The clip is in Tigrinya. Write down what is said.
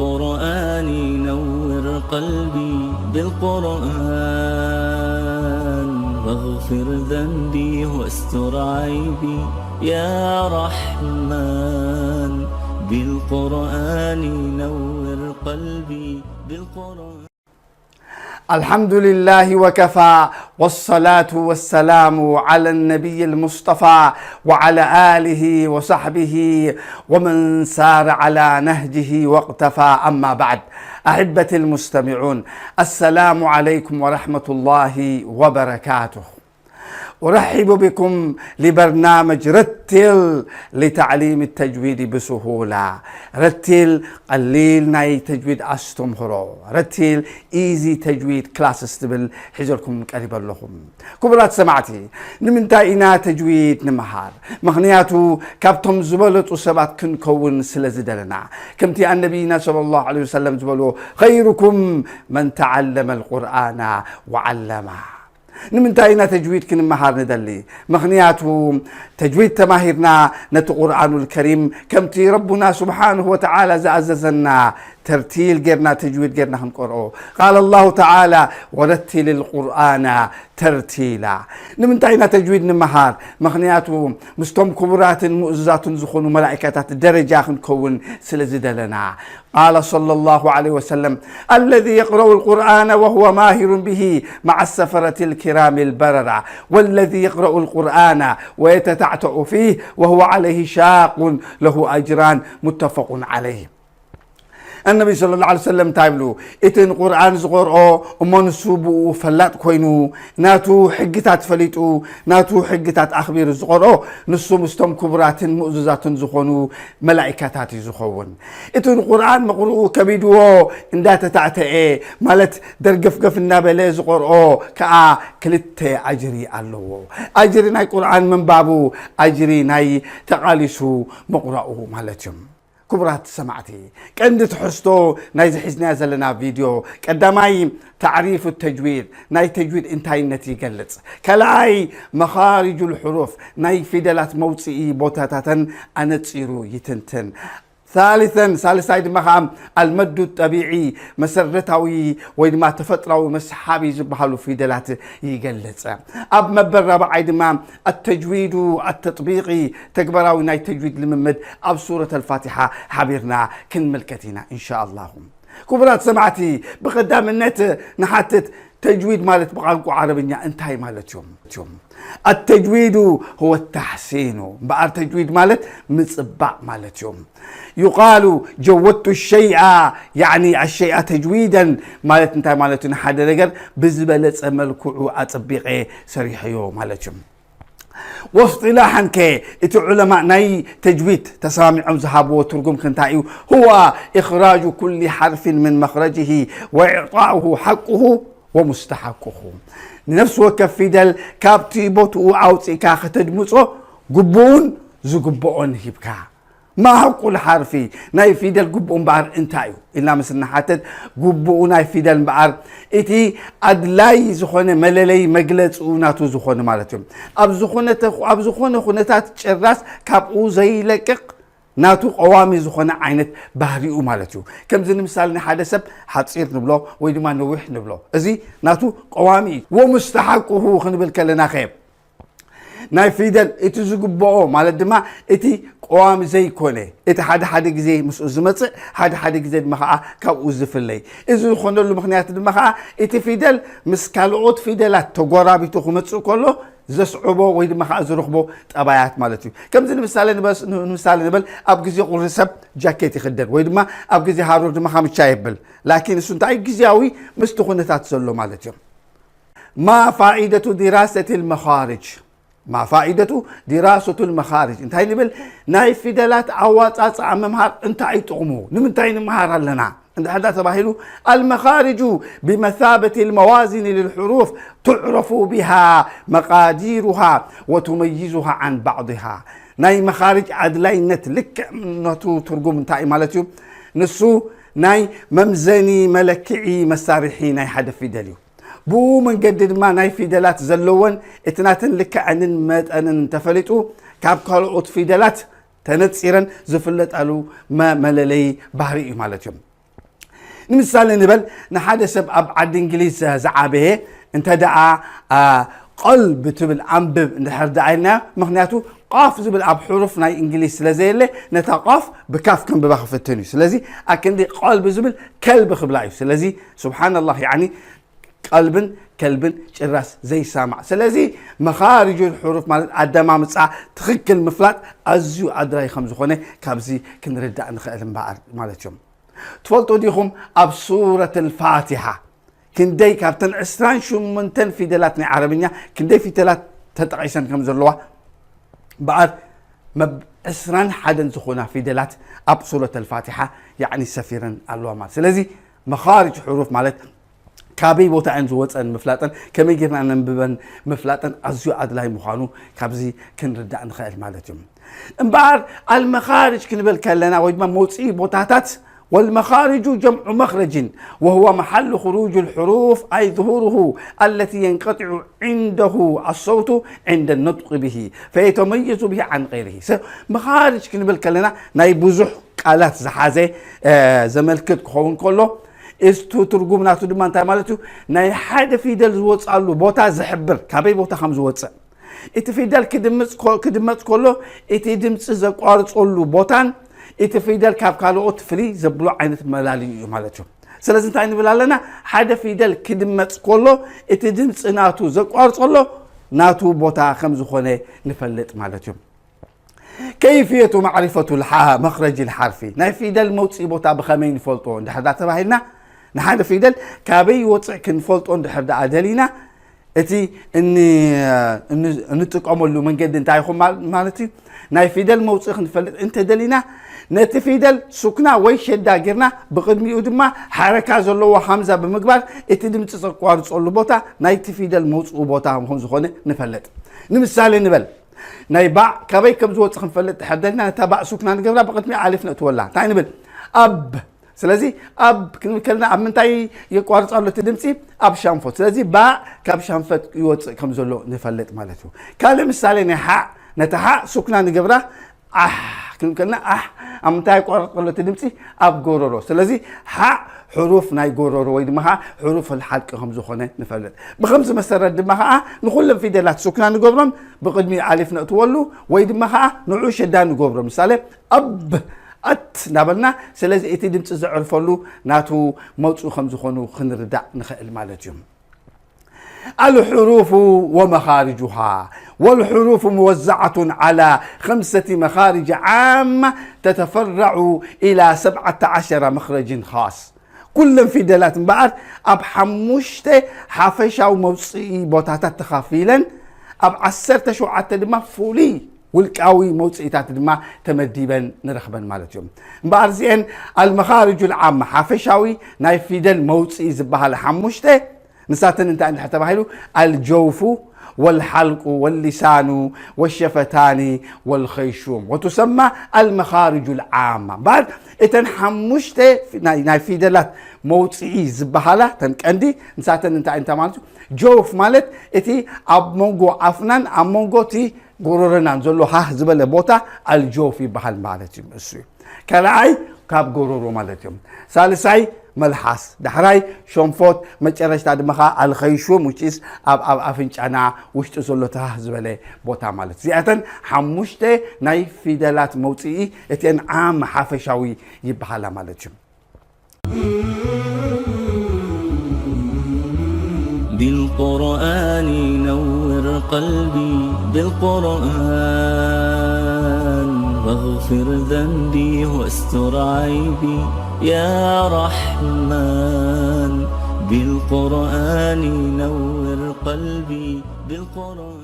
قرآني نور قلبي بالقرآن، واغفر ذنبي واستر عيبي يا رحمن، بالقرآن نور قلبي بالقرآن. الحمد لله وكفى، والصلاة والسلام على النبي المصطفى وعلى آله وصحبه ومن سار على نهجه واقتفى. أما بعد، أحبتي المستمعون، السلام عليكم ورحمة الله وبركاته. أرحب بكم لبرنامج رتل لتعليم التجويد بسهولة. رتل ቀሊል ናይ ተጅዊድ ኣስተምህሮ፣ ረቲል ኢዚ ተጅዊድ ክላስስ ትብል ሒዘልኩም ቀሪበ ኣለኹም። ክቡራት ሰማዕቲ፣ ንምንታይ ኢና ተጅዊድ ንምሃር? ምኽንያቱ ካብቶም ዝበለጹ ሰባት ክንከውን ስለ ዝደለና። ከምቲ ኣነቢይና ሰለላሁ ዐለይሂ ወሰለም ዝበልዎ፣ خيركم من تعلم القرآن وعلمه። ንምንታይ ኢና ተጅዊድ ክንመሃር ንደሊ? ምኽንያቱ ተጅዊድ ተማሂርና ነቲ ቁርኣኑል ከሪም ከምቲ ረቡና ስብሓንሁ ወተዓላ ዝኣዘዘና ተርቲል ጌርና ተጅዊድ ጌርና ክንቀርኦ። ቃለ ላሁ ተዓላ ወረቲል ልቁርኣና ተርቲላ። ንምንታይ ኢና ተጅዊድ ንምሃር? ምኽንያቱ ምስቶም ክቡራትን ምእዙዛትን ዝኾኑ መላእካታት ደረጃ ክንከውን ስለ ዝደለና። قال صلى الله عليه وسلم: الذي يقرأ القرآن وهو ماهر به مع السفرة الكرام البررة، والذي يقرأ القرآن ويتتعتع فيه وهو عليه شاق له أجران. متفق عليه. النبي صلى الله عليه وسلم እንታይ ይብሉ? እቲ ንቁርኣን ዝቐርኦ እሞ ንሱ ብኡ ፈላጥ ኮይኑ ናቱ ሕግታት ፈሊጡ ናቱ ሕግታት ኣኽቢሩ ዝቐርኦ ንሱ ምስቶም ክቡራትን ምእዙዛትን ዝኾኑ መላኢካታት እዩ ዝኸውን። እቲ ንቁርኣን መቕርኡ ከቢድዎ እንዳተታዕተኤ ማለት ደርገፍገፍ እናበለ ዝቐርኦ ከዓ ክልተ ኣጅሪ ኣለዎ። ኣጅሪ ናይ ቁርኣን ምንባቡ፣ ኣጅሪ ናይ ተቓሊሱ ምቕራኡ ማለት እዩ። ክቡራት ሰማዕቲ፣ ቀንዲ ትሕዝቶ ናይዚ ሒዝናዮ ዘለና ቪድዮ ቀዳማይ ታዕሪፍ ተጅዊድ፣ ናይ ተጅዊድ እንታይነት ይገልጽ። ካልኣይ መኻሪጁል ሕሩፍ፣ ናይ ፊደላት መውፅኢ ቦታታተን ኣነፂሩ ይትንትን። ثالثا ሳልሳይ ድማ ከዓ ኣልመዱ ጠቢዒ፣ መሰረታዊ ወይ ድማ ተፈጥራዊ መስሓቢ ዝበሃሉ ፊደላት ይገልጽ። ኣብ መበል ራብዓይ ድማ ኣተጅዊዱ ኣተጥቢቂ፣ ተግባራዊ ናይ ተጅዊድ ልምምድ ኣብ ሱረት ኣልፋቲሓ ሓቢርና ክንምልከት ኢና እንሻኣላሁ። ክቡራት ሰማዕቲ፣ ብቐዳምነት ንሓትት፣ ተጅዊድ ማለት ብቋንቋ ዓረብኛ እንታይ ማለት እዮም? ኣተጅዊዱ ሁወ ታሕሲኑ፣ እምበኣር ተጅዊድ ማለት ምጽባቕ ማለት እዮም። يقال جودت الشيء يعني الشيء تجويدا ማለት እንታይ ማለት እዩ? ንሓደ ነገር ብዝበለጸ መልክዑ ኣጸቢቐ ሰሪሐዮ ማለት እዩ። ወስጢላሓን ከ እቲ ዑለማ ናይ ተጅዊድ ተሰማሚዖም ዝሃብዎ ትርጉም ከ እንታይ እዩ? هو إخراج كل حرف من مخرجه وإعطاؤه حقه ومستحقه። ንነፍሲ ወከፍ ፊደል ካብቲ ቦትኡ ኣውፂእካ ከተድምፆ ግቡኡን ዝግብኦን ሂብካ። ما حق الحرف ናይ ፊደል ግቡኡ እምበኣር እንታይ እዩ ኢልና ምስ ንሓተት፣ ግቡኡ ናይ ፊደል እምበኣር እቲ ኣድላይ ዝኾነ መለለይ መግለፂኡ ናቱ ዝኾነ ማለት እዩ። ኣብ ዝኾነ ተ- ኣብ ዝኾነ ኩነታት ጭራስ ካብኡ ዘይለቅቕ ናቱ ቀዋሚ ዝኾነ ዓይነት ባህሪኡ ማለት እዩ። ከምዚ ንምሳሌ ንሓደ ሰብ ሓፂር ንብሎ ወይ ድማ ነዊሕ ንብሎ፣ እዚ ናቱ ቀዋሚ እዩ። ወሙስተሓቅሁ ክንብል ከለና ከ ናይ ፊደል እቲ ዝግብኦ ማለት ድማ እቲ ቀዋሚ ዘይኮነ፣ እቲ ሓደ ሓደ ግዜ ምስኡ ዝመፅእ፣ ሓደ ሓደ ግዜ ድማ ከዓ ካብኡ ዝፍለይ። እዚ ዝኾነሉ ምኽንያት ድማ ከዓ እቲ ፊደል ምስ ካልኦት ፊደላት ተጎራቢቱ ክመፅእ ከሎ ዘስዕቦ ወይ ድማ ከዓ ዝረኽቦ ጠባያት ማለት እዩ። ከምዚ ንምሳሌ ንበስ- ንምሳሌ ንበል፣ ኣብ ግዜ ቁሪ ሰብ ጃኬት ይኽደን ወይ ድማ ኣብ ግዜ ሃሩር ድማ ካምቻ የብል። ላኪን እሱ እንታይ ግዜያዊ ምስቲ ኩነታት ዘሎ ማለት እዩ። ما فائدة دراسة المخارج؟ ما فائدة دراسة المخارج؟ እንታይ ንብል? ናይ ፊደላት ኣዋፃፅኣ ምምሃር እንታይ ጥቕሙ? ንምንታይ ንምሃር ኣለና? እንድሕር ዳ ተባሂሉ፣ المخارج بمثابة الموازين للحروف تعرف بها مقاديرها وتميزها عن بعضها። ናይ መኻርጅ ኣድላይነት ልክዕ ነቱ ትርጉም እንታይ እዩ ማለት እዩ? ንሱ ናይ መምዘኒ መለክዒ መሳርሒ ናይ ሓደ ፊደል እዩ። ብኡ መንገዲ ድማ ናይ ፊደላት ዘለወን እቲ ናተን ልክዐንን መጠንን እንተፈሊጡ ካብ ካልኦት ፊደላት ተነፂረን ዝፍለጣሉ መ- መለለይ ባህሪ እዩ ማለት እዩ። ንምሳሌ ንበል፣ ንሓደ ሰብ ኣብ ዓዲ እንግሊዝ ዝዓበየ እንተ ደኣ፣ አ፣ ቀልብ ትብል ኣንብብ እንድሕር ደኣ ኢልና፣ ምኽንያቱ ቃፍ ዝብል ኣብ ሕሩፍ ናይ እንግሊዝ ስለ ዘየለ፣ ነታ ቃፍ ብካፍ ከንብባ ክፍትን እዩ። ስለዚ ኣክንዲ ቀልብ ዝብል ከልብ ክብላ እዩ። ስለዚ ስብሓንላህ፣ ያዕኒ ቀልብን ከልብን ጭራስ ዘይሳማዕ። ስለዚ መኻርጁል ሕሩፍ ማለት ኣደማምፃ ትኽክል ምፍላጥ ኣዝዩ ኣድላይ ከም ዝኾነ ካብዚ ክንርዳእ ንኽእል እምበኣር ማለት እዮም። ትፈልጡ ዲኹም ኣብ ሱረት ኣልፋቲሓ ክንደይ ካብተን ዕስራን ሸሞንተን ፊደላት ናይ ዓረብኛ ክንደይ ፊደላት ተጠቒሰን ከም ዘለዋ? በኣር መብ ዕስራን ሓደን ዝኾና ፊደላት ኣብ ሱረት ኣልፋቲሓ ያዕኒ ሰፊረን ኣለዋ ማለት። ስለዚ መኻርጅ ሕሩፍ ማለት ካበይ ቦታ እየን ዝወፀን ምፍላጠን፣ ከመይ ጌርና ነንብበን ምፍላጠን ኣዝዩ ኣድላይ ምዃኑ ካብዚ ክንርዳእ ንኽእል ማለት እዩ። እምበኣር ኣልመኻርጅ ክንብል ከለና ወይ ድማ መውፅኢ ቦታታት፣ ወልመኻርጁ ጀምዑ መኽረጅን ወሁወ መሓሉ ኽሩጅ ልሕሩፍ ኣይ ظهوره التي ينقطع عنده الصوت عند النطق به فيتميز به عن غيره። ሰ-፣ መኻርጅ ክንብል ከለና ናይ ብዙሕ ቃላት ዝሓዘ፣ እ፣ ዘመልክት ክኸውን ከሎ፣ እስቱ ትርጉም ናቱ ድማ እንታይ ማለት እዩ? ናይ ሓደ ፊደል ዝወፅኣሉ ቦታ ዝሕብር፣ ካበይ ቦታ ከም ዝወፅእ። እቲ ፊደል ክድምፅ ኮ-፣ ክድመፅ ከሎ፣ እቲ ድምፂ ዘቋርፀሉ ቦታን እቲ ፊደል ካብ ካልኦት ፍልይ ዘብሎ ዓይነት መላለዩ እዩ ማለት እዩ። ስለዚ እንታይ ንብል ኣለና? ሓደ ፊደል ክድመፅ ከሎ፣ እቲ ድምፂ ናቱ ዘቋርፀሎ ናቱ ቦታ ከም ዝኾነ ንፈልጥ ማለት እዩ። ከይፍየቱ ማዕሪፈቱ ልሓ-፣ መኽረጅ ልሓርፊ፣ ናይ ፊደል መውፅኢ ቦታ ብኸመይ ንፈልጦ እንድሕር ዳ ተባሂልና፣ ንሓደ ፊደል ካበይ ይወፅእ ክንፈልጦ እንድሕር ደኣ ደሊና፣ እቲ እን-፣ እን-፣ እንጥቀመሉ መንገዲ እንታይ ይኹን ማል-፣ ማለት እዩ? ናይ ፊደል መውፅኢ ክንፈልጥ እንተደሊና፣ ነቲ ፊደል ሱክና ወይ ሸዳ ጌርና፣ ብቕድሚኡ ድማ ሓረካ ዘለዎ ሃምዛ ብምግባር፣ እቲ ድምፂ ዘቋርፀሉ ቦታ ናይቲ ፊደል መውፅኡ ቦታ ከም ዝኾነ ንፈልጥ። ንምሳሌ ንበል፣ ናይ ባዕ ካበይ ከም ዝወፅእ ክንፈልጥ ድሕር ደሊና፣ ነታ ባዕ ሱክና ንገብራ፣ ብቕድሚኣ ኣሊፍ ነእትወላ። እንታይ ንብል? ኣብ። ስለዚ ኣብ ክንብል ከለና ኣብ ምንታይ የቋርፅ ኣሎ እቲ ድምፂ? ኣብ ሻንፎት። ስለዚ ባዕ ካብ ሻንፈት ይወፅእ ከም ዘሎ ንፈልጥ ማለት እዩ። ካልእ ምሳሌ ናይ ሓዕ፣ ነታ ሓዕ ሱክና ንገብራ፣ ኣሕ ክንብል ከለና ኣሕ ኣብ ምንታይ የቋርፅ ኣሎ እቲ ድምፂ? ኣብ ጎረሮ። ስለዚ ሓዕ ሕሩፍ ናይ ጎረሮ ወይ ድማ ከዓ ሕሩፍ ልሓልቂ ከም ዝኾነ ንፈልጥ። ብኸምዚ መሰረት ድማ ከዓ ንኩለን ፊደላት ሱክና ንገብሮም፣ ብቕድሚ ኣሊፍ ነእትወሉ ወይ ድማ ከዓ ንዑ ሸዳ ንገብሮ። ምሳሌ ኣብ፣ ኣት እናበልና፣ ስለዚ እቲ ድምፂ ዘዕርፈሉ ናቱ መውፅኡ ከም ዝኾኑ ክንርዳእ ንኽእል ማለት እዩ። الحروف ومخارجها. والحروف موزعة على خمسة مخارج عامة تتفرع إلى سبعة عشر مخرج خاص. ኩለን ፊደላት እምበኣር ኣብ ሓሙሽተ ሓፈሻዊ መውፅኢ ቦታታት ተኻፊለን፣ ኣብ ዓሰርተ ሸውዓተ ድማ ፍሉይ ውልቃዊ መውፅኢታት ድማ ተመዲበን ንረኽበን ማለት እዮም። እምበኣር እዚአን ኣልመኻርጁ ልዓማ፣ ሓፈሻዊ ናይ ፊደል መውፅኢ ዝበሃላ ሓሙሽተ፣ ንሳተን እንታይ እንድሕር ተባሂሉ? ኣልጀውፉ ወልሓልቁ ወሊሳኑ ወሸፈታኒ ወልኸይሹም ወቱሰማ ኣልመኻርጁ ልዓማ። እምበኣር እተን ሓሙሽተ ናይ፣ ናይ ፊደላት መውፅኢ ዝበሃላ፣ እተን ቀንዲ፣ ንሳተን እንታይ እንታይ ማለት እዩ? ጀውፍ ማለት እቲ ኣብ መንጎ ኣፍናን ኣብ መንጎ እቲ ጎረረናን ዘሎ ሃህ ዝበለ ቦታ ኣልጀውፍ ይበሃል ማለት እዩ። እሱ እዩ። ካልኣይ ካብ ጎረሮ ማለት እዮም። ሳልሳይ መልሓስ፣ ዳሕራይ ሸንፎት፣ መጨረሽታ ድማ ከዓ ኣልኸይሹም፣ which is ኣብ፣ ኣብ ኣፍንጫና ውሽጢ ዘሎ እቲ ሃህ ዝበለ ቦታ ማለት እዩ። እዚኣተን ሓሙሽተ ናይ ፊደላት መውፅኢ እተን ዓም ሓፈሻዊ ይበሃላ ማለት እዩ። بالقرآن نور قلبي، بالقرآن واغفر ذنبي واستر عيبي يا رحمن، بالقرآن نور قلبي، بالقرآن.